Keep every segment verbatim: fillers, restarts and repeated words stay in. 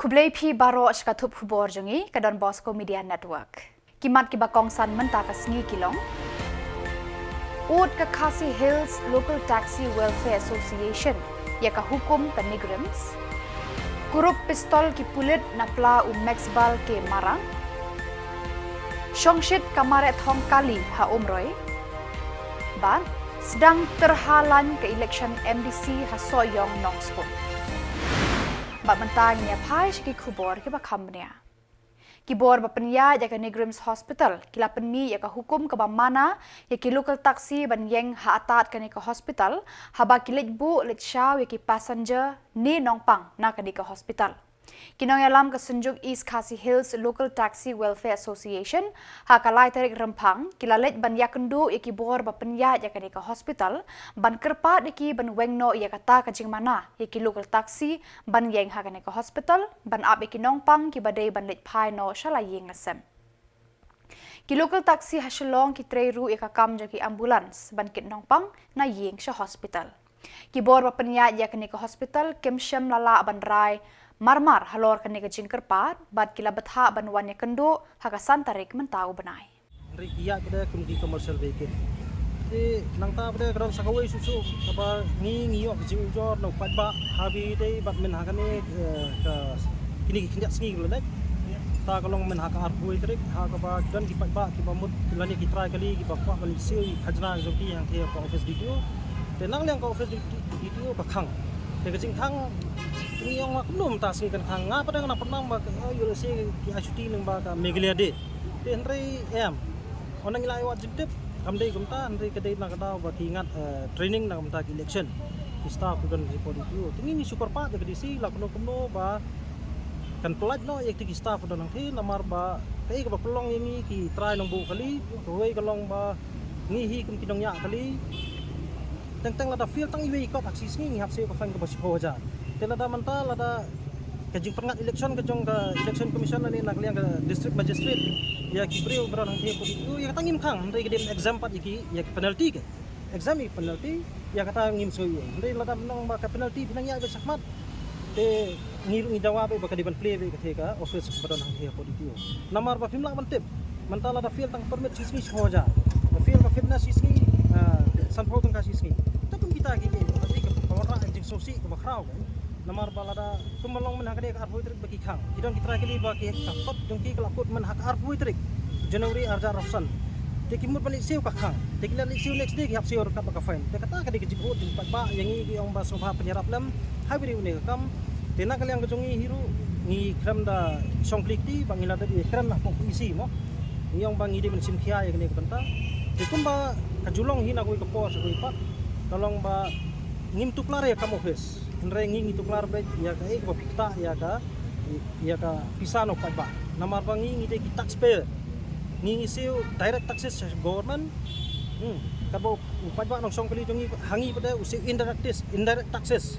Khublei phi baroh sha ka thup khubor jong ngi ka Don Bosco Media Network. Ki mat kiba kongsan mynta ka sngi ki long: Ud ka Khasi Hills Local Taxi Welfare Association ïa ka hukum ka NEIGRIHMS. Kurup pistol ki pulit na pla u Maxbal K Marak. Shongshit ka mareh thong kali ha Umroi. Bad sdang tyrha lain ka election MDC ha Sohiong Nongstoiñ. Bad mynta ngin ïa phai sha ki khubor kiba kham bniah. Ki bor ba pynïaid ïa ka NEIGRIHMS Hospital ki la pynmih ïa ka hukum kaba mana ïa ki local taxi ban ïeng ha atad kane ka hospital, haba ki leit buh leit shaw ïa ki passenger ne nongpang na kane ka hospital. Ki nongïalam ka Synjuk East Khasi Hills Local Taxi Welfare Association ha ka lai tarik Rymphang ki la leit ban ïakynduh ïa ki bor ba pynïaid ïa kane ka hospital ban kyrpad ïa ki ban weng noh ïa kata ka jingmana ïa ki local taxi ban ïeng ha kane ka hospital ban ap ïa ki nongpang kiba dei ban leit phai noh sha la ïing la sem. Ki local taxi ha Shillong ki trei ruh ïa ka kam jong ki ambulance ban kit nongpang na ïing sha hospital. Ki bor ba pynïaid ïa kane ka hospital kim shym la lah ban rai marmar halor kane ka jingkyrpad bad ki la bthah ban wan ïakynduh ha ka san tarik mynta u bnai. Hynrei ki ïaid pat de kum ki commercial vehicle. Te nangta pat de ka don sa kawei shuh shuh kaba ngi ngi ïoh ka jingujor na u paidbah ha ba ïadei bad mynta ha kane, eh, ka kine ki khyndiat sngi ki la leit. Ta ka long mynta ha ka arphew tarik ha kaba ki don ki paidbah kiba mut lane ki trai kali kiba kwah ban leit siew ïa ki khajna jong ki hangtei ha ka office D T O. Te na ka liang ka office D T O ka khang. Te ka jingkhang ngi ong ma kumno mynta sngi kan khang, nga pat de nga nang pynmong ba ka, oh, ïoh lehse ki ai shuti lyngba ka Meghalaya Day. Te hynrei em, ynda ngi la ïoh jingtip kam dei kumta, hynrei ka dei na ka daw ba ki ngat, eh, training na ka bynta ka election. Ki staff ki don ha D T O. Te ngi ngi shu kyrpad ïa ka D C la kumno kumno ba kan pyllait noh ïa ki staff ki don hangtei namar ba kaei kaba pynlong ïa ngi ki trai nongbuh kali, kawei ka long ba ngi hi kum ki nongñiah kali. Teng teng lada fail tang iwei i kot ha ka shi sngi ngi hap siew ka fine kaba shiphew hajar. Te lada mynta lada ka jingpynngat election ka jong ka Election Commission lane na ka liang ka District Magistrate ïa ki briew ba don hangtei ha D T O ïa kata ngim khang, hynrei ka dei ban exempt pat ïa ki, ïa ki penalty ka. Exempt ïa ki penalty, ïa kata ngim soi ïa. Hynrei lada nang ba ka penalty phi nang ïa ba shakhmat. Te ngi ruh ngi dawa ba ka dei ban plie ba ka thie ka office ba don hangtei ha D T O. Namar ba phim lah ban tip. Mynta lada fail tang permit shi sngi shiphew hajar. Ba fail ka fitness shi sngi, ah, sanphew tyngka shi sngi. Te kum kita ki, ki, ka, ka wanrah jingsngewsih kaba khraw ka. Namar ba lada kum ba long mynta ha ka dei ka arphew tarik ba ki khang. Ki don ki trai kali ba ki ka kot jong ki ka la kut mynta ha ka arphew tarik January arhajar arphew san. Te ki mut ban leit siew ka khang. Te ki la leit siew next day ki hap siew ryngkat bad ka fine. Te kata ka dei ka jingud jingpaidbah ïa ngi ki ong ba sngewbha pynïarap lem ha ba ïadei une ka kam. Te na ka liang ka jong ngi hi ruh ngi khlem da shong khlieh kti ba ngi la dep ïa kren na pok E C mo. Ngi ong ba ngi dei ban shim khia ïa kane ka bynta. Te kumba ka ju long hi na kawei ka por sha kawei pat ka long ba ngim tuklar ïa ka kam office. Hynrei ngi ngi tuklar beit ïa kaei kaba phi ktah ïa ka, ïa ka pisa na u paidbah. Namar ba ngi ngi dei ki taxpayer. Ngi ngi siew direct taxes sha government. Hmm. Katba u paidbah nongshong kali jong ngi ha ngi pat de u siew indirect tax, indirect taxes.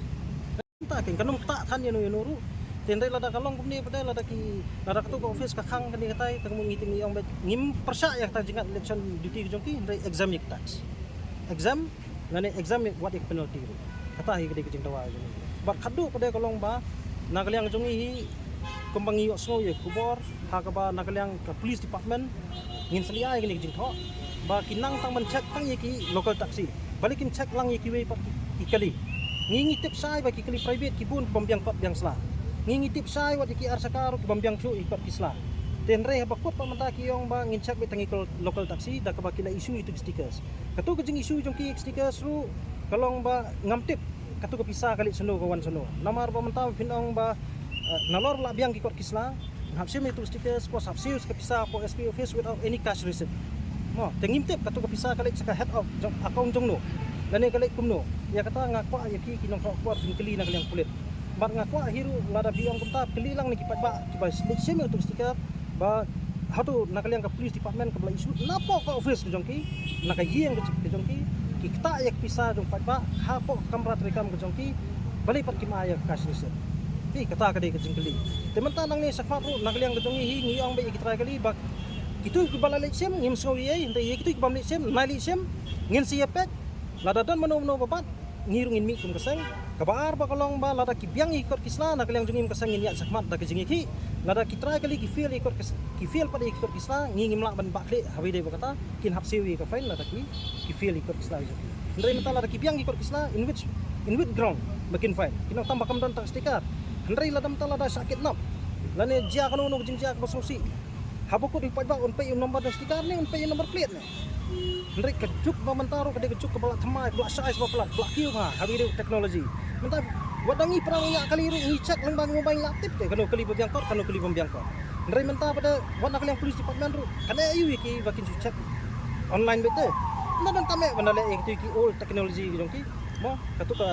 Mynta kein kan ym ktah than ïano ïano ruh. Te hynrei lada ka long kumne pat de lada ki, lada kato ka office ka khang kane katai, tang ngi te ngi ong beit ngim pyrshah ïa kata jingngat election duty ka jong ki, hynrei exempt ïa ki tax. Exempt lane exempt ïa wat ïa ka penalty ruh. Kata hi ka dei ka jingdawa jong ngi. Bad khadduh pat de ka long ba na ka liang jong ngi hi kumba ngi ïohsngew ïa ka khubor ha kaba na ka liang ka police department ngin sa leh ïa kane ka jingthoh ba ki nang tang ban check tang ïa ki local taxi. Balei kim check lang ïa kiwei pat ki, ki kali. Ngi ngi tip shai ba ki kali private ki bun ki bym biang kot biang sla. Ngi ngi tip shai wat ïa ki ar shaka ruh ki bym biang shuh ïa ki kot ki sla. Te hynrei haba kut pat mynta ki ong ba ngin check beit tang ïa ki local taxi da kaba ki la issue ïa ki stickers. Kato ka jing issue jong ki stickers ruh ka long ba ngam tip kato ka pisa ka leit shano ka wan shano. Namar ba mynta phin ong ba, eh, nalor ba la biang ki kot ki sla, hap shim ïa tu stickers, pos hap siew ka pisa hapoh S P office without any cash receipt. Mo, te ngim tip kato ka pisa ka leit sha ka head of jong, account jong no. Lane ka leit kumno. Ïa kata nga kwah ïa ki ki nongthoh khubor phin kylli na ka liang pulit. Bad nga kwah hi ruh lada phi ong kumta kylli lang na ki paidbah kiba leit shim ïa tu sticker. Ba hato na ka liang ka police department kaba la issue napoh ka office ka jong ki, na ka ïing ka jong ki, ki ktah ïa ka pisa jong paidbah hapoh ka kamra treikam ka jong ki, balei pat kim ai ïa ka cash receipt. Te kata ka dei ka jingkylli. Te mynta nangne shakhmat ruh na ka liang ka jong ngi hi ngi ong beit ïa ki trai kali ba kito kiba la leit shim ngim sngew ei ei, hynrei ïa kito kibym leit shim, nai leit shim, ngin sa ïa peit, lada don mano mano ba bat, ngi ruh ngin mih kum ka seng, Kaba ar ba ka long ba lada ki biang ïa ki kot ki sla na ka liang jong ngi, ka seng ngin ïaid shakhmat da ka jingïakhih. Lada ki trai kali ki fail ïa ki kot ki s-, ki fail pat ïa ki kot ki sla, ngi ngim lah ban bah khlieh, haba ïadei bad kata kin hap siew ïa ka fine lada ki, ki fail ïa ki kot ki sla jong ki. Hynrei mynta lada ki biang ïa ki kot ki sla, in which, in which ground ba kin fine? Kin ong tang ba kam don tang sticker. Hynrei lada mynta lada shah kidnap, lane jia kano kano ka jingjia kaba sngewsih, haba kut ïa u paidbah un peit ïa u number jong sticker ne un peit ïa u number plate ne? Hynrei ka juk ba mynta ruh ka dei ka juk kaba la thymmai, ba la shai, ba la, ba la kiew bha haba ïadei bad technology. Mynta wat da ngi para nongñiah kali ruh ngi check lyngba ngi mobile, la tip te kano kali ba biang kot, kano kali bym biang kot. Hynrei mynta pat da wat na ka liang police department ruh ka leh aiu ïa ki ba kin shu check online beit te? Mynta ban tam eh ban da leh ïa kito ki old technology ki jong ki. Mo, kato ka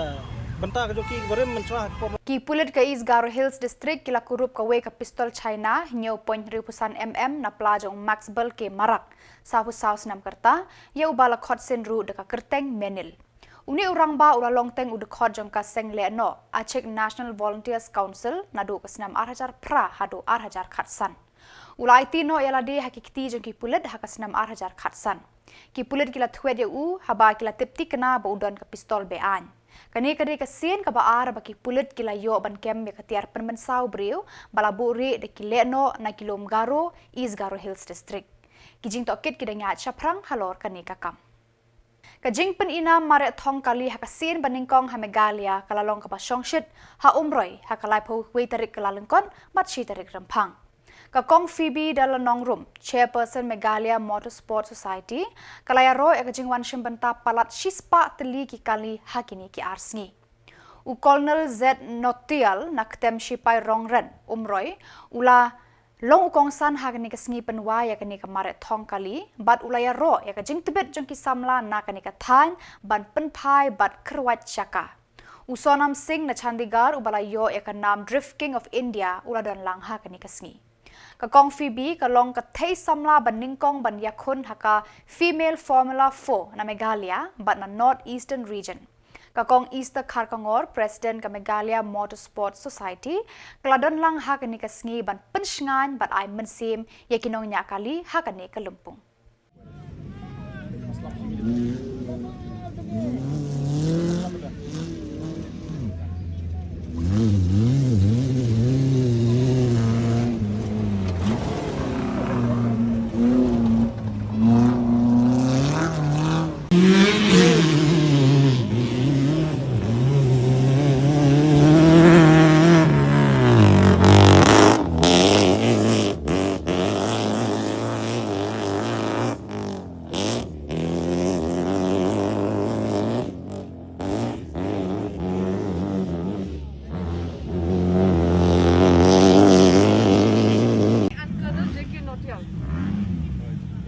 bynta ka jong ki barim mynshwa ha ki por. Ki pulit ka East Garo Hills District ki la kurup kawei ka pistol China hynñiew point hynriewphew san M M na pla jong Maxwell K Marak, sawphew saw snem ka rta, ïa uba la khot sien ruh da ka kyrteng Menil. Une u rangbah u la long teng u dkhot jong ka seng lehnoh Achik National Volunteers Council naduh ka snem ar hajar phra haduh ar hajar khatsan. U la aiti noh ïa lade ha ki kti jong ki pulit ha ka snem ar hajar khatsan. Ki pulit ki la thwet ïa u haba ki la tip thikna ba u don ka pistol be-aiñ. Kane ka dei ka sien kaba ar ba ki pulit ki la ïoh ban kem ïa ka tiar pynmynsaw briew ba la buhrieh da ki lehnoh na ki lum Garo, East Garo Hills District. Ki jingtohkit ki dang ïaid shaphrang halor kane ka kam. Ka jingpyni nam mareh thong kali ha ka sien ba nyngkong ha Meghalaya ka la long kaba shongshit ha Umroi ha ka laiphew wei tarik Kyllalyngkot bad shi tarik Rymphang. Ka Kong Phoebe Dalla Nongrum, Chairperson Meghalaya Motorsport Society, ka la ïaroh ïa ka jingwan shim bynta palat shispah tylli ki kali ha kine ki ar sngi. U Colonel Z Notial na ktem shipai Rongren, Umroi, u la long u kongsan ha kane ka sngi pynwai ïa kane ka mareh thong kali bad u la ïaroh ïa ka jingtbit jong ki samla na kane ka thaiñ ban pynphai bad kyrwat jaka. U Sonam Singh na Chandigarh uba la ïoh ïa ka nam Drift King of India u la don lang ha kane ka sngi. Ka Kong Phoebe ka long ka thei samla ba nyngkong ban ïakhun ha ka Female Formula four na Meghalaya bad na North Eastern Region. Ka Kong Esther Kharkongor, President ka Meghalaya Motorsport Society, ka la don lang ha kane ka sngi ban pynshngaiñ bad ai mynsiem ïa ki nongñiah kali ha kane ka lympung. And Colonel J K Notial.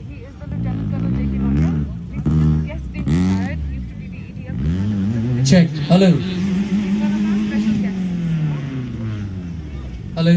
He is the Lieutenant Colonel J K Notial. He's just, yes, been retired. He used to be the A D F commander. Check. Hello. He's one of our special guests. Hello.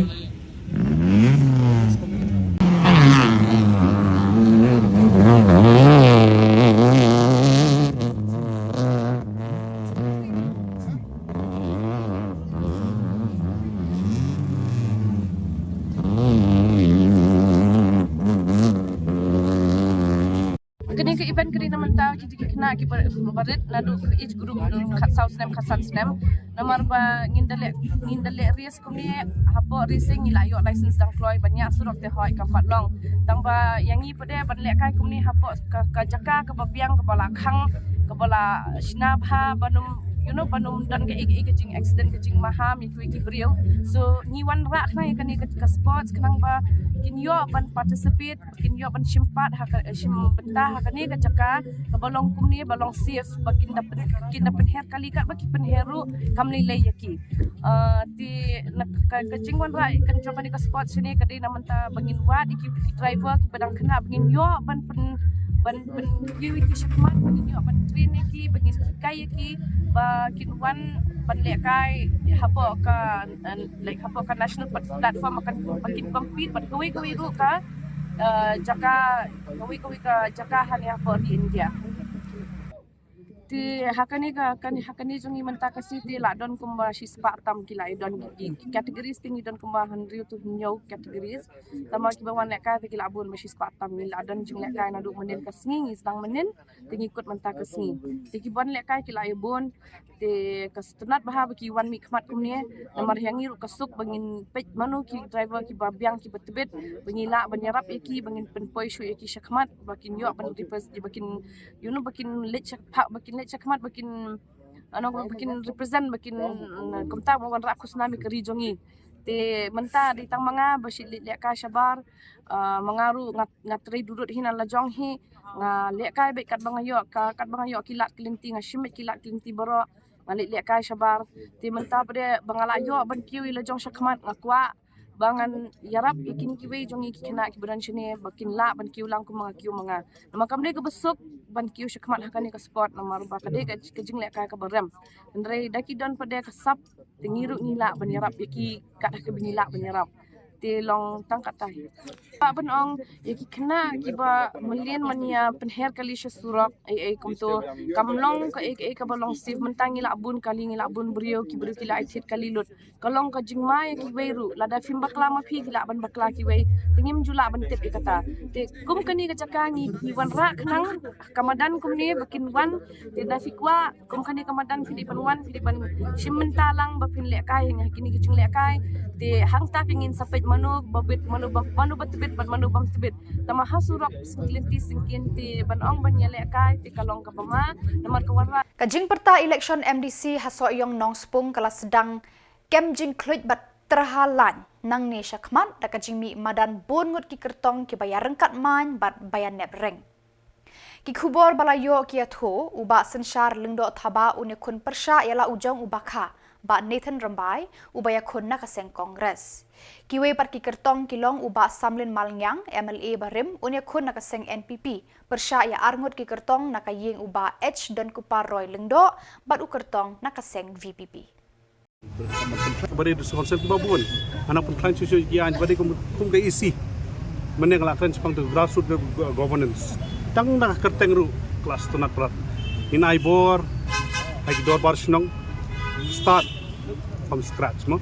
Kane ka event ka dei na mynta ki jingkynnoh ki ba-, barit naduh ka age group khatsaw snem, khatsan snem. Namar ba ngin da leh, ngin da leh race kumne, hapoh racing ngi la ïoh license dang kloi ban ïaid surok te hoi ka pat long. Tang ba ïa ngi pat de ban lehkai kumne hapoh ka, ka jaka kaba biang, kaba la khang, kaba la shna bha, ban ym, you know, ban ym don kaei kaei ka jing accident, ka jingmaham ïa kiwei ki briew. So ngi wanrah khnang ïa kane ka, ka sports khnang ba kin ïoh ban participate, kin ïoh ban shim pat ha ka, shim bynta ha kane ka jaka kaba long kumne, ba long safe, ba kin da pyn-, kin da pynher kali kat ba ki pynher ruh kam lei lei ïa ki. Ah, te na ka, ka jingwanrah kan jong kane ka sports shane ka dei na mynta ba ngin wad ïa ki, ki driver kiba dang khynnah ba ngin ïoh ban pyn, ban pyn, ïa ki shakhmat, ba ngin ïoh ban train ïa ki, ba ngin hikai ïa ki ba kin wan ban lehkai hapoh ka, eh, like hapoh ka national plat-, platform, ba kan, ba kin compete bad kawei kawei ruh ka, eh, jaka, kawei kawei ka jaka hangne hapoh ri India. Te ha kane ka, kane, ha kane jong ngi mynta ka sngi te la don kumba shispah tam ki la ïa don ki, ki categories te ngi don kumba hynriew to hynñiew categories. Tangba kiba wan lehkai te ki la bun ba shispah tam, ngi la don jinglehkai naduh mynnin ka sngi, ngi sdang mynnin te ngi kut mynta ka sngi. Te kiba wan lehkai ki la ïa bun. Te ka sngewtynnat bha ba ki wan mihkhmat kumne. Namar ïa ngi ruh ka suk ba ngin peit mano ki driver kiba biang kiba tbit, ba ngi lah ban ïarap ïa ki, ba ngin pynpoi shuh ïa ki shakhmat, ba kin ïoh ban represent, ba kin, you know, ba kin leit shakhmat, ba kin leit shakhmat, ba kin, ano, ba kin represent, ba kin, mm, kumta ba wanrah khusnam ïa ka ri jong ngi. Te mynta dei tang ma nga ba shu leit lehkai shabar, ah, ma nga ruh nga, nga trei durut hi na la jong hi, nga lehkai beit katba nga ïoh, ka, katba nga ïoh ki lad ki lynti, nga shim beit ki lad ki lynti baroh, nga leit lehkai shabar. Te mynta pat de ba nga la ïoh ban kiew ïa la jong shakhmat, nga kwah ba ngan ïarap ïa kine kiwei jong ngi ki khynnah kiba don shane ba kin lah ban kiew lang kumba nga kiew ma nga. Namar kam dei kaba suk ban kiew shakhmat ha kane ka sport, namar ba ka dei ka, ka jinglehkai kaba rem. Hynrei da ki don pat de ka sap, te ngi ruh ngi lah ban ïarap ïa ki kat ha kaba ngi lah ban ïarap. Te long tang katta hi. Kwah ban ong ïa ki khynnah kiba mlien ban ïa pynher kali sha surok, ei ei kumto, kam long kaei kaei kaba long safe. Mynta ngi la bun kali, ngi la bun briew, ki briew ki la ai thied kali lut. Ka long ka jingma ïa kiwei ruh, lada phim bakla ma phi, phi lah ban bakla kiwei. Te ngim ju lah ban tip ïa kata. Te kum kane ka jaka ngi, ngi wanrah khnang ka madan kumne ba kin wan. Te da phi kwah kum kane ka madan, phi dei ban wan, phi dei ban shim bynta lang ba phin lehkai ha kine ki jinglehkai. Te hangta ka ngin sa peit mano ba bit, mano ba, mano ba tbit bad mano bym tbit. Tangba ha surok lynti syngkien te ban ong ban ïalehkai te ka long kaba ma, namar ka wanrah. Ka jingpyrta election M D C ha Sohiong Nongspung ka la sdang kem jingkhluit bad tyrha lain nangne shakhmat da ka jingmih madan bun ngut ki kyrtong kiba ïaryngkat main bad ba ïanep reng. Ki khubor ba la ïoh ki ïathuh, u Bah Synshar Lyngdoh Thabah un ïakhun pyrshah ïa la u jong u Bakha, Bah Nathan Rymbai, uba ïakhun na ka seng Congress. Kiwei pat ki kyrtong ki long u Bah Samlin Malngiang, M L A barim, un ïakhun na ka seng N P P, pyrshah ïa arngut ki kyrtong na ka ïing u Bah H Donkupar Roy Lyngdoh, bad u kyrtong na ka seng V P P. Ba dei District Council kiba bun. Hana pynkhlaiñ shuh shuh ki aiñ ba dei kum, kum ka E C. Mynne nga la kren shaphang the grassroots go-, governance. Tang na ka kyrteng ruh ka la sngewtynnat palat. Ngin ai bor ha ki dorbar shnong. Start from scratch mo.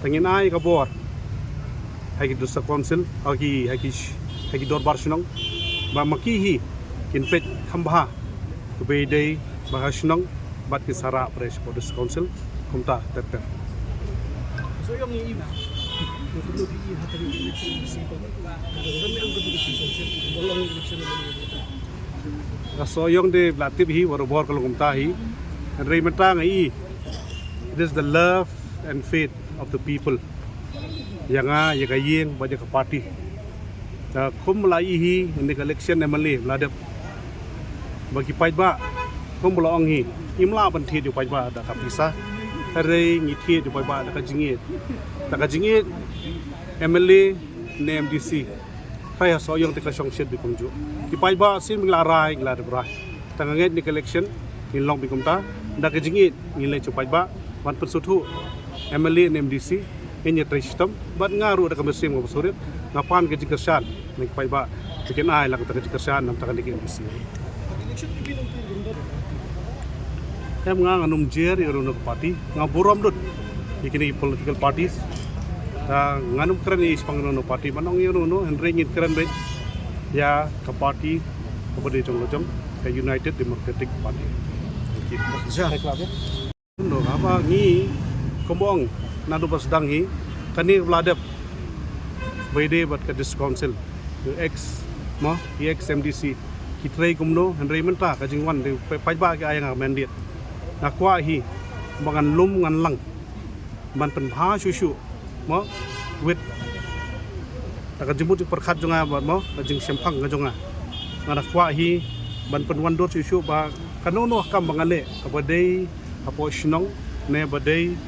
Te ngin ai ka bor ha ki District Council, ha ki, ha ki, ha ki dorbar shnong. Ba ma ki hi kin peit kham bha kaba ïadei bad ka shnong bad ki sarah parish bad District Council kumta ter ter. Ka Sohiong de la tip hi barabor ka long kumta hi. Hynrei mynta nga i, it is the love and faith of the people. Ïa nga, ïa ka ïing bad ïa ka party. Te kumba la i hi, ïa kane ka election M L A ba la dep, ba ki paidbah, kumba la ong hi, ngim lah ban thied ïa u paidbah da ka pisa. Hynrei ngi thied ïa u paidbah da ka jingïeit. Da ka jingïeit, M L A ne M D C. Hynrei ha Sohiong te ka shongshit beit kumjuh. Ki paidbah shisien ba ngi la rai, ngi la dep rai. Te nga ngeit kane ka election ngin long beit kumta, da ka jingïeit ngin leit sha u paidbah ban pynsngewthuh M L A ne M D C. Ngin ïatrei shitom bad nga ruh da ka mynsiem kaba surit nga pan ka jingkyrshan na ki paidbah, te kin ai lang kata ka jingkyrshan na bynta kane ka M D C. Em, nga ngan ym jer ïa kano kano ka party, nga burom dud ïa kine ki political parties. Te ngan ym kren ïa i shaphang kano kano party, ban ong ïa kano kano, hynrei ngin kren beit ïa ka party kaba dei jong la jong, ka United Democratic Party. Thank you. Sure. Thank you. Ndu, haba ngi, kumba ong, naduh ba sdang hi, kane ba la dep ba ïadei bad ka District Council, u ex, mo, u ex M D C, ki trei kumno, hynrei mynta ka jingwan de, pa-, paidbah ki ai ïa nga mandate. Nga kwah hi ba ngan lum ngan lang ban pynbha shuh shuh, mo, with, da ka jingmut jingpyrkhat jong nga bad, mo, ka jingshemphang ka jong nga. Nga da kwah hi ban pynwandur shuh shuh ba kano kano ka kam ba ngan leh, kaba dei hapoh shnong ne ba dei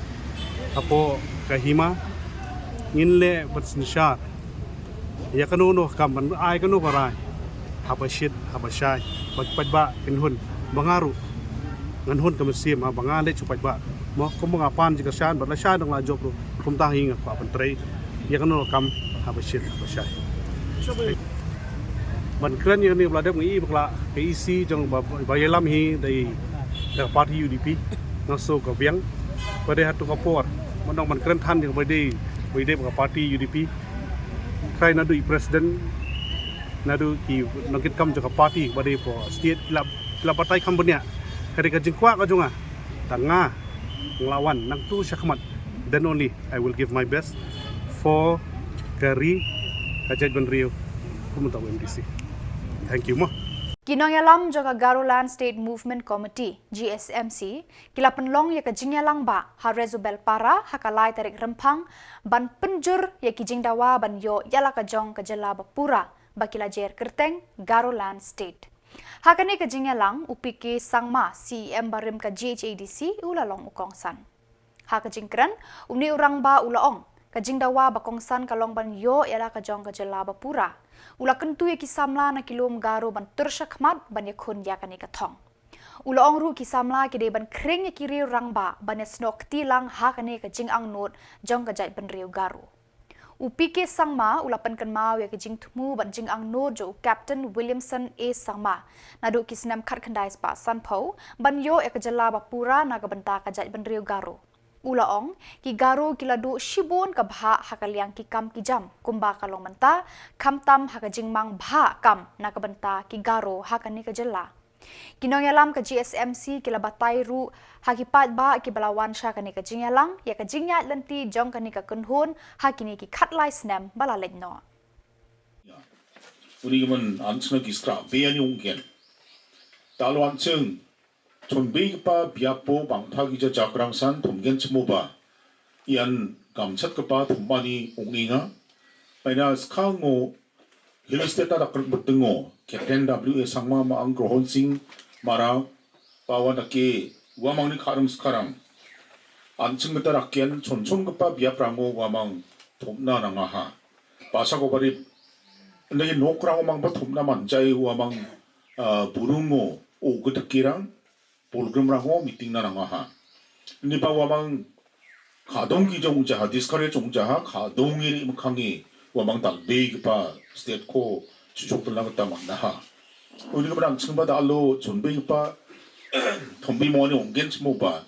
hapoh ka hima, ngin leh ban synshar ïa kano kano ka kam, ban ai kano ka rai, haba shit haba shai, ba ki paidbah kin hun, ba nga ruh ngan hun ka mynsiem, ha, ba nga leit sha u paidbah. Mo, kumba nga pan jingkyrshan bad lashai nang la jop ruh, kumta hi nga kwah ban trei ïa kano ka kam, haba shit haba shai. Ban kren ïa kane ba la dep, nga i bakla ka E C jong ba, ba ïalam hi da i Ka party U D P, nga sngew ka biang. Ba dei ha tu ka por, mynta ban kren than ïa ka ba dei, ba dei ka party U D P. Trai naduh i president, naduh ki nongkitkam jong ka party ba dei po state, ki la, ki la batai kham bniah. Ka dei ka jingkwah ka jong nga. Tang nga, nga la wan nangtu shakhmat. Then only I will give my best for ka ri, ka jaitbynriew, kum uta u M D C. Thank you mo. Ki nongïalam jong ka Garoland State Movement Committee, G S M C, ki la pynlong ïa ka jingïalang ba ha Resubel Para ha ka lai tarik Rymphang, ban pynjur ïa ki jingdawa ban ïoh ïa la ka jong ka jylla ba pura ba ki la jer kyrteng Garoland State. Ha kane ka jingïalang, u P K Sangma, C E M barim ka G H A D C, u la long u kongsan. Ha ka jingkren, une u rangbah u la ong, ka jingdawa ba kongsan ka long ban ïoh ïa la ka jong ka jylla ba pura. U la kyntu ïa ki samla na ki lum Garo ban tur shakhmat ban ïakhun ïa kane ka thong. U la ong ruh ki samla ki dei ban khring ïa ki riew rangbah ban ïasnoh kti lang ha kane ka jingangnud jong ka jaitbynriew Garo. U P K Sangma u la pynkynmaw ïa ka jingthmu bad jingangnud jong u Captain Williamson A Sangma naduh ki snem khatkhyndai spah sanphew ban ïoh ïa ka jylla ba pura na ka bynta ka jaitbynriew Garo. U la ong, ki Garo ki la duh shibun ka bhah ha ka liang ki kam ki jam, kumba ka long mynta, khamtam ha ka jingmang bhah kam na ka bynta ki Garo ha kane ka jylla. Ki nongïalam ka G S M C ki la batai ruh ha ki paidbah kiba la wan sha kane ka jingïalang ïa ka jingïaid lynti jong kane ka kynhun ha kine ki khatlai snem ba la leit noh. Uni ki man an chna ki skra be ani ung ken. Talo an chng chon be ki pa bia po bang tha ki ja jak rang san thum gen chmo ba. Ian kam chat ki pa thum ani ung inga. Paina skha ngo Hill State ta dak ruk betengo. Captain W A Sangma ma ang Grohon Singh Mara pawan ake wamang ni kharam skaram. An ching meta rakian chon chon ki pa bia prango wamang thum na na ngaha. Pasa ko barip. Nda ye nok rang mang ba thum na man jai wamang, ah, burung ngo o gede kirang, polgrim rang ngo meeting na rang ha. Ni ba wamang khadong ki jong jaha, discourage jong jaha, khadong iri mkhangi wamang tal be ki pa state ko chuchok pelang ta man na ha. Uni ka ba dang ching ba da lo chon be ki pa thom bi mo ni ong gen chmo ba.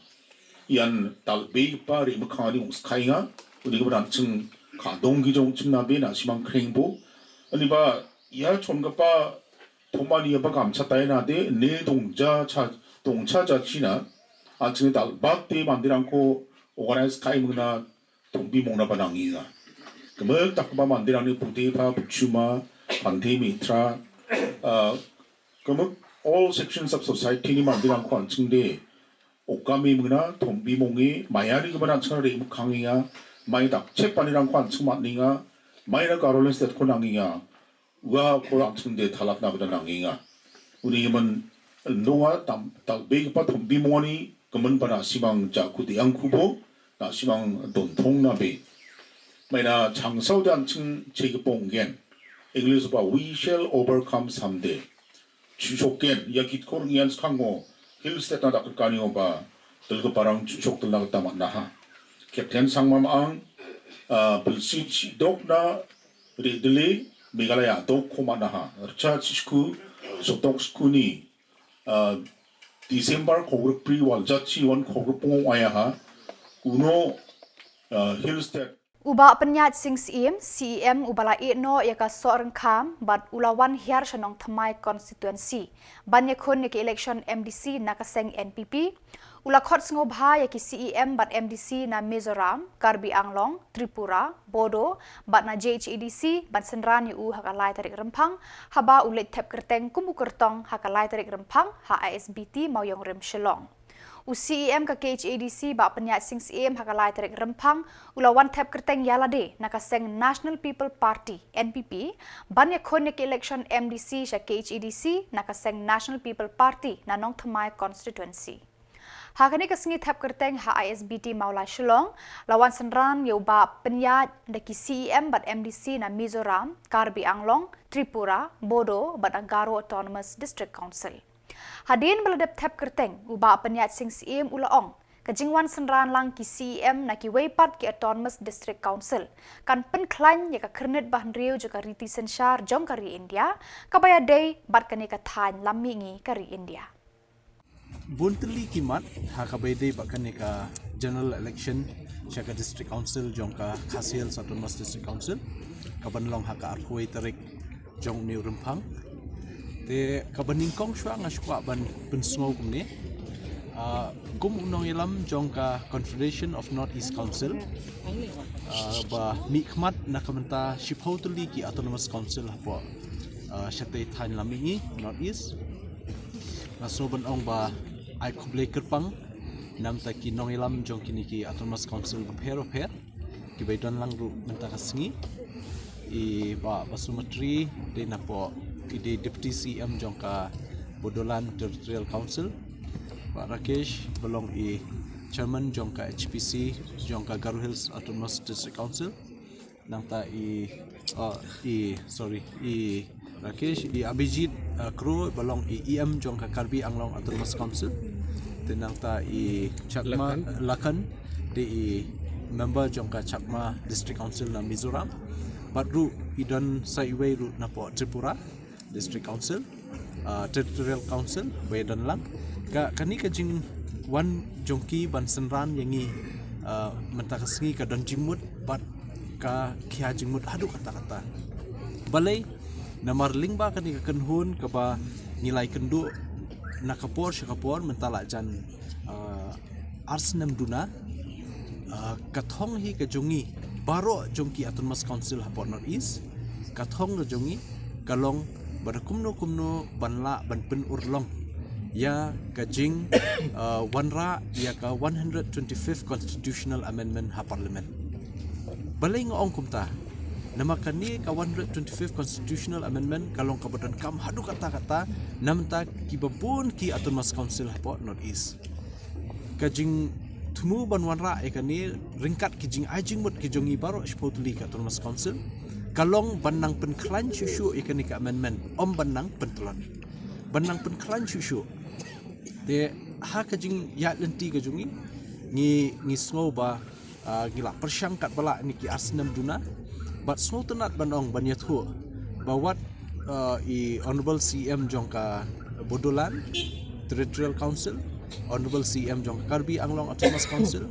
Ian tal be pa ri ma kha ni ung skai nga. Uni ka ba dang ching khadong ki jong chim na be na simang kring bo. Ani ba ia chon ka pa thom ani ba kam cha tai na de ne dong ja cha dong cha cha china. An ching tal bak te man dirang ko organize kai mung na thom bi mung na ba nang ina. Kemek tak ba man dirang ni pute pa pchuma pante mitra. Ah, kemek all sections of society ni man dirang ko an ching de. Okami muna thom bi mongi maya ri kaba nan chang ri mkhang inga mai dak chep pani rang kwan chang mat ninga mai na Garoland State ko nang inga wa ko rang chang de thalak na bada nang inga uni man nonga tam tal be pa thom bi mongani kaman bana simang ja ku de ang kubo na simang don thong na be mai na chang sau dan chang che ke pong gen English ba we shall overcome someday. Chuchok ken ya kit kor ngian skang ngo Hill State na dak kani ngo ba tel ke parang chuchok tel na tamat na ha. Captain sang mam ang, ah, belsi chi dok na ri deli Meghalaya dok koma na ha. Rcha chi sku sotok sku ni, ah, December kogre pri wal jat chi wan kogre pung aya ha. Uno, ah, Hill State U Bah Pynïaid Sing Syiem, C E M, uba la ïeh noh ïa ka Sohryngkham bad u la wan hiar sha Nongthymmai constituency ban ïakhun ïa ka election M D C na ka seng N P P, u la khot sngewbha ïa ki C E M bad M D C na Mizoram, Karbi Anglong, Tripura, Bodo bad na J H A D C ban synran ïa u ha ka lai tarik Rymphang, haba u leit thep kyrteng kum u kyrtong ha ka lai tarik Rymphang ha I S B T Mawïong Rim Shillong. U C E M ka K H A D C Bah Pynïaid Sing Syiem ha ka lai tarik Rymphang u la wan thep kyrteng ïa lade na ka seng National People Party, N P P, ban ïakhun ïa ka election M D C sha K H A D C na ka seng National People Party na Nongthymmai constituency. Ha kane ka sngi thep kyrteng ha I S B T Mawlai Shillong la wan synran ïa u Bah Pynïaid da ki C E M bad M D C na Mizoram, Karbi Anglong, Tripura, Bodo bad na Garo Autonomous District Council. Hadien ba la dep thep kyrteng, u Bah Pynïaid Sing Syiem u la ong, ka jingwan synran lang ki C E M na kiwei pat ki Autonomous District Council kan pynkhlaiñ ïa ka khyrnit ba hynriew jong ka riti synshar jong ka ri India, kaba ïadei bad kane ka thaiñ lam mihngi ka ri India. Bun tylli ki mat ha kaba ïadei bad kane ka general election sha ka District Council jong ka Khasi Hills Autonomous District Council, kaban long ha ka arphew tarik jong une u rymphang. Te kaba nyngkong shuwa nga sngewkwah ban pynsngew kumne. Ah, kum u nongïalam jong ka Confederation of North East Council, ah, ba mihkhmat na ka bynta shiphew tylli ki Autonomous Council hapoh, ah, shatei thaiñ lam mihngi North East. Nga sngew ban ong ba ai khublei kyrpang na ka bynta ki nongïalam jong kine ki Autonomous Council bapher bapher kiba ïadon lang ruh mynta ka sngi. I Bah Basumatary, dei napoh, i dei Deputy C M jong ka Bodoland Territorial Council. Bah Rakesh, ba long i Chairman jong ka H P C jong ka Garo Hills Autonomous District Council. Nangta i, uh, i, sorry, i Rakesh, i Abhijit, uh, Kro, ba long i E M jong ka Karbi Anglong Autonomous Council. Te nangta i Chakma, Lakan. Lakan, dei i member jong ka Chakma District Council na Mizoram. Bad ruh i don sa iwei ruh napoh Tripura District Council, uh, Territorial Council, ba ïadon lang. Ka, kane ka jingwan jong ki ban synran ïa ngi, uh, mynta ka sngi ka don jingmut bad ka khia jingmut haduh katta katta. Balei? Namar lyngba kane ka kynhun kaba ngi la ïakynduh na ka por sha ka por mynta la jan, uh, ar snem duna, uh, ka thong hi ka jong ngi baroh jong ki Autonomous Council hapoh North East, ka thong ka jong ngi ka long ba da kumno kumno ban lah ban pynurlong ïa ka jing, uh, wanrah ïa ka one hundred twenty-fifth Constitutional Amendment ha Parliament. Balei nga ong kumta? Namar kane ka one hundred twenty-fifth Constitutional Amendment ka long kaba donkam haduh katta katta na ka bynta kiba bun ki Autonomous Council hapoh North East. Ka jingthmu ban wanrah ïa kane ryngkat ki jingai jingmut ki jong ngi baroh shiphew tylli ki Autonomous Council ka long ban nang pynkhlaiñ shuh shuh ïa kane ka amendment, ym ban nang pyntlot. Ban nang pynkhlaiñ shuh shuh. Te ha ka jingïaid lynti ka jong ngi, ngi, ngi sngew ba, ah, ngi la pyrshang katba lah kine ki ar snem duna. Bad sngewtynnat ban ong ban ïathuh ba wat, ah, i Honourable C M jong ka Bodoland Territorial Council, Honourable C M jong ka Karbi Anglong Autonomous Council,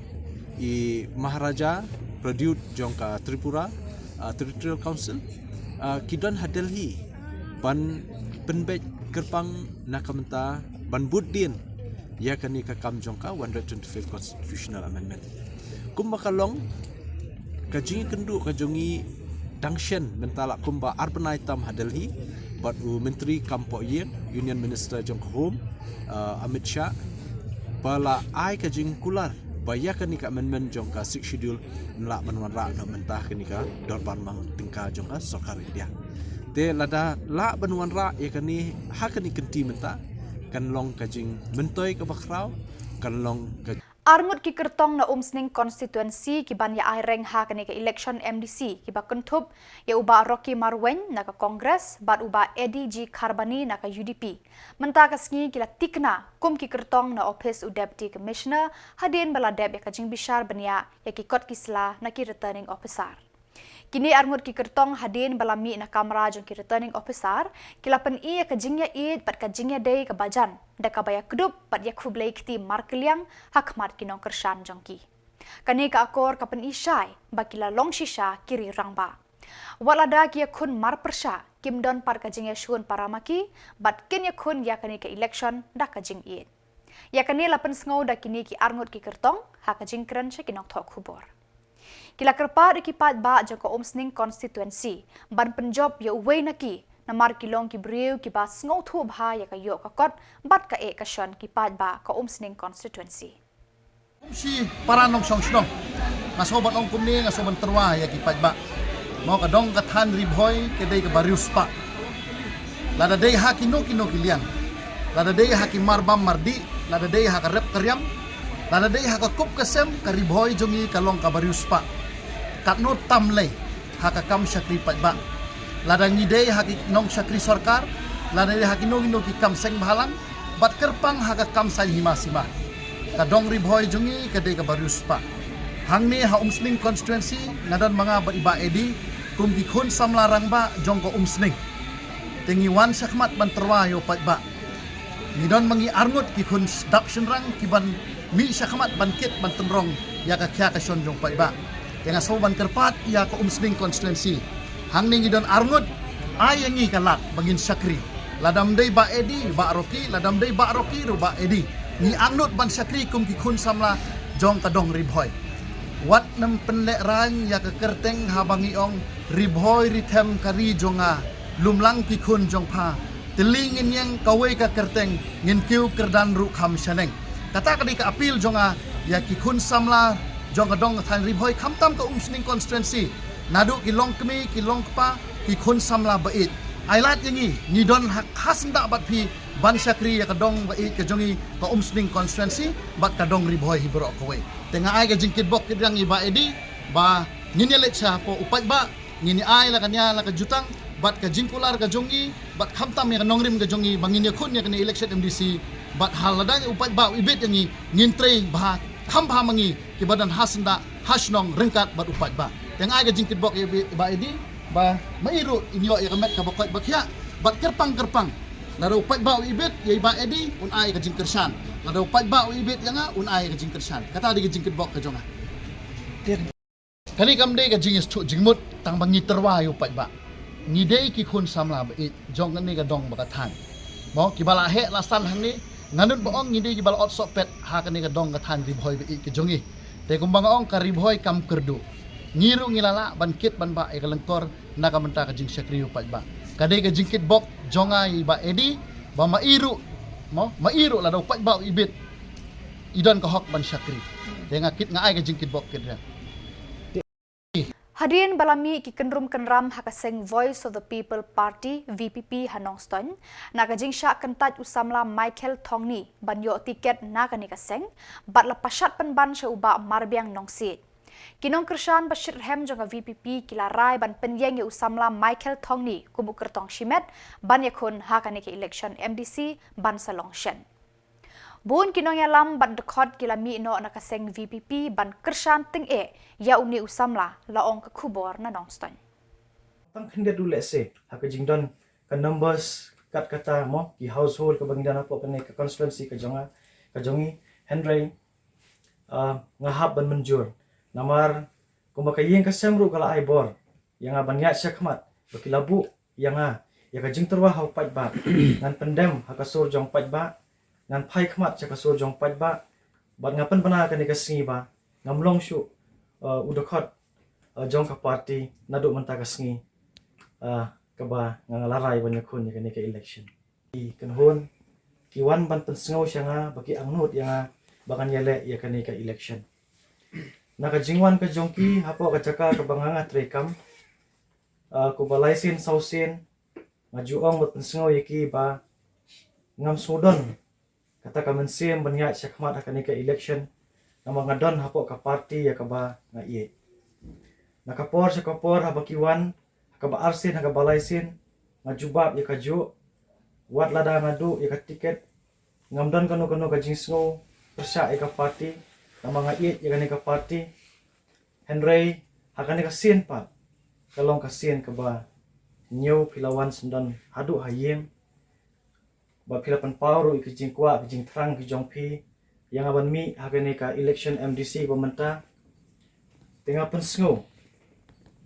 i Maharaja Pradyut jong ka Tripura, ah, Territorial Council, ah, ki don ha Delhi ban pynbeit kyrpang na ka bynta ban bud dien ïa kane ka kam jong ka one hundred twenty-fifth Constitutional Amendment. Kumba ka long, ka jingïakynduh ka jong ngi dang shen mynta la kumba ar bnai tam ha Delhi bad u Myntri Kam Pohïing, Union Minister jong ka Home, uh, Amit Shah, ba la ai ka jingkular ba ïa kane ka amendment jong ka Sixth Schedule yn lah ban wanrah na ka bynta kane ka dorbar mang tyngka jong ka sorkar India. Te lada lah ban wanrah ïa kane ha kane ka kynti mynta, kan long ka jingmyntoi kaba khraw, kan long ka Arngut ki kyrtong na Umsning Constituency ki ban ïa aireng ha kane ka election M D C kiba kynthup ïa u Bah Rocky Marwein na ka Congress bad u Bah Eddie G Kharbani na ka U D P. Mynta ka sngi ki la thikna kum ki kyrtong na ophis u Deputy Commissioner hadien ba la dep ïa ka jingbishar bniah ïa ki kot ki sla na ki Returning Officer. Kine arngut ki kyrtong hadien ba la mih na kamra jong ki Returning Officer, ki la pyni ïa ka jingïaieit bad ka jingïadei kaba jan da kaba ïakdup bad ïakhublei kti markylliang ha khmat ki nongkyrshan jong ki. Kane ka akor ka pyni shai ba ki la long shisha ki ri rangbah. Wat lada ki ïakhun marpyrshah, kim don pat ka jingïashun para ma ki bad kin ïakhun ïa kane ka election da ka jingïeit. Ïa kane la pynsngew da kine ki arngut ki kyrtong ha ka jingkren sha ki nongthoh khubor. Ki la kyrpad ïa ki paidbah jong ka Umsning Constituency ban pynjop ïa uwei na ki, namar ki long ki briew kiba sngewthuh bha ïa ka ïoh ka kot bad ka eh ka shon ki paidbah ka Umsning Constituency. Kum shi para nongshong shnong, nga sngew ban ong kumne, nga sngew ban tyrwa ïa ki paidbah. Mo, ka dong ka thaiñ Ri Bhoi ka dei kaba riewspah. Lada dei ha kino kino ki liang, lada dei ha ki marbam mardih, lada dei ha ka rep ka riam, lada dei ha ka kup ka sem, ka Ri Bhoi jong ngi ka long kaba riewspah. Katno tam lei ha ka kam shakri paidbah. Lada ngi dei ha ki nongshakri sorkar, lada dei ha kino kino ki kam seng bhalang, bad kyrpang ha ka kam saiñ hima sima, ka dong Ri Bhoi jong ngi ka dei kaba riewspah. Hangne ha Umsning Constituency, nga don ma nga bad i Bah Eddie kum ki khun samla rangbah jong ka Umsning. Te ngi wan shakhmat ban tyrwa ïa u paidbah. Ngi don ma ngi arngut ki khun dap shynrang ki ban mih sha khmat ban kit ban tynrong ïa ka khia ka shon jong paidbah. Te nga sngew ban kyrpad ïa ka Umsning constituency. Hangne ngi don arngut, ai ïa ngi ka lad ba ngin shakri. Lada ym dei Bah Edi, Bah Rocky, lada ym dei Bah Rocky ruh Bah Edi. Ngi arngut ban shakri kum ki khun samla jong ka dong Ri Bhoi. Wat nym pynlehrain ïa ka kyrteng haba ngi ong Ri Bhoi ri them ka ri jong nga, lum lang ki khun jong pha. Te lei ngin ïeng kawei ka kyrteng, ngin kiew kyrdan ruh kham shaneng. Kata ka dei ka appeal jong nga ïa ki khun samla jong ka dong ka thaiñ Ri Bhoi, khamtam ka Umsning constituency. Naduh ki long kmie, ki long kpa, ki khun samla ba ïeit. Ai lad ïa ngi, ngi don ha ka syndah bad phi ban shakri ïa ka dong ba ïeit ka jong ngi, ka Umsning constituency bad ka dong Ri Bhoi hi baroh kawei. Te nga ai ka jingkitbok kitrwiang ïa Bah Edi ba ngin ïaleit sha hapoh u paidbah, ngin ïa ai la ka nia la ka jutang bad ka jingkular ka jong ngi bad khamtam ïa ka nongrim ka jong ngi ba ngin ïakhun ïa kane election M D C. Bad ha lada u paidbah u ibit ïa ngi, ngin trei bha, kham bha ma ngi kiba don ha syndah, ha shnong, ryngkat bad u paidbah. Te nga ai ka jingkitbok ïa Bah Edi ba ma i ruh in ïoh ïa ka met kaba koit ba khiah bad kyrpang kyrpang, lada u paidbah u ibit ïa Bah Edi, un ai ka jingkyrshan. Lada u paidbah u ibit ïa nga, un ai ka jingkyrshan. Kata dei ka jingkitbok ka jong nga. Kane kam dei ka jingïasuk jingmut tang ba ngi tyrwa ïa u paidbah. Ngi dei ki khun samla ba ïeit jong kane ka dong bad ka thaiñ. Mo, kiba la heh la san hangne, nga nud ba ong ngi dei kiba la ot sohpet ha kane ka dong ka thaiñ Ri Bhoi ba ïeit ka jong ngi. Te kumba nga ong, ka Ri Bhoi kam kyrduh. Ngi ruh ngi la lah ban kit ban bah ïa ka lyngkor na ka bynta ka jingshakri u paidbah. Ka dei ka jingkitbok jong nga ïa Bah Edi ba ma i ruh, mo, ma i ruh lada u paidbah u ibit, i don ka hok ban shakri. Te nga kit, nga ai ka jingkitbok kitrwiang. Hadien ba la mih ki kynrum kynram ha ka seng Voice of the People Party, V P P, ha Nongstoiñ, na ka jingshah kyntait u samla Michael Thongni ban ïoh tiket na kane ka seng, bad la pashat pynban sha u Bah Marbiang Nongsiej. Ki nongkyrshan ba shitrhem jong ka V P P ki la rai ban pynïeng ïa u samla Michael Thongni kum u kyrtong shimet ban ïakhun ha kane ka election M D C ban sa long shen. Bun ki nongïalam bad dkhot ki la mih noh na ka seng V P P ban kyrshan tyngeh ïa une u samla, la ong ka khubor na Nongstoiñ. Tang khyndiat ruh lehse ha ka jingdon ka numbers kat kata, mo, ki household kaba ngi don hapoh kane ka constituency ka jong nga, ka jong ngi, hynrei, ah, nga hap ban mynjur. Namar kumba ka ïing ka sem ruh ka la ai bor ïa nga ban ïaid shakhmat ba ki la buh ïa nga ïa ka jingtyrwa ha u paidbah. Ngan pyndem ha ka sur jong paidbah, ngan phai khmat sha ka sur jong paidbah. Bad nga pynbna kane ka sngi ba ngam long shuh, uh, u dkhot, uh, jong ka party naduh mynta ka sngi, uh, kaba nga la rai ban ïakhun ïa kane ka election. Ki kynhun ki wan ban pynsngew sha nga ba ki angnud ïa nga ba ngan ïaleh ïa kane ka election. Na ka jingwan ka jong ki hapoh ka jaka kaba nga nga trei kam, ah, kumba lai sien saw sien, nga ju ong bad pynsngew ïa ki ba ngam sngewdon kata ka mynsiem ban ïaid shakhmat ha kane ka election, namar nga don hapoh ka party ïa kaba nga ïeit. Na ka por sha ka por, haba ki wan ha kaba arsien, ha kaba lai sien, nga jubab ïa kajuh. Wat lada nga duh ïa ka tiket, ngam don kano kano ka jingsngew pyrshah ïa ka party, namar nga ïeit ïa kane ka party. Hynrei ha kane ka sien pat, ka long ka sien kaba hynñiew phi la wan syndon haduh ha ïing, ba phi la pynpaw ruh ïa ki jingkwah ki jingthrang ki jong phi ïa nga ban mih ha kane ka election M D C ba mynta. Te nga pynsngew,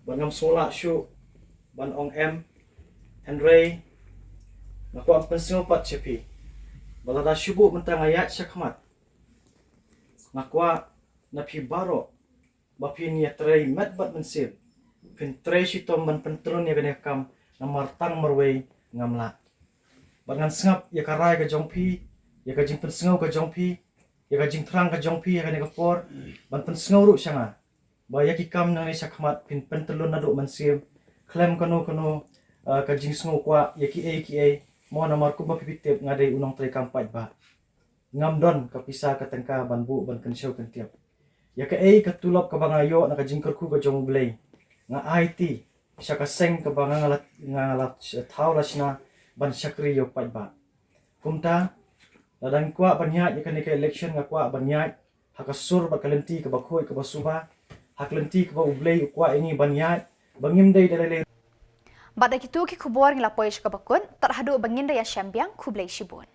ba ngam sngewlah shuh ban ong em. Hynrei nga kwah pynsngew pat sha phi ba lada shu buh mynta nga ïaid shakhmat, nga kwah na phi baroh ba phin ïatrei met bad mynsiem, phin trei shitom ban pyntlun ïa kane ka kam, namar tang marwei ngam lah. Bad ngan sngap ïa ka rai ka jong phi, ïa ka jingpynsngew ka jong phi, ïa ka jingthrang ka jong phi ha kane ka por, ban pynsngew ruh sha nga ba ïa ki kam nangne shakhmat phin pyntlun naduh mynsiem, khlem kano kano, ah, ka jingsngew kwah ïa kiei kiei, mo, namar kumba phi tip nga dei u nongtrei kam paidbah. Ngam don ka pisa ka tyngka ban buh ban kynshew kyntip. Ïa kaei ka tulop kaba nga ïoh na ka jingkyrkhu ka jong U Blei, nga aiti sha ka seng kaba nga la, nga la thaw la shna ban shakri ïa u paidbah. Kumta, lada nga kwah ban ïaid ïa kane ka election, nga kwah ban ïaid ha ka sur bad ka lynti kaba khuid kaba suba, ha ka lynti kaba U Blei u kwah ïa ngi ban ïaid, ba ngim dei da lei lei. Bad da kito ki khubor ngi la poi sha kaba kut, tad haduh ba ngin da ïashem biang, khublei shibun.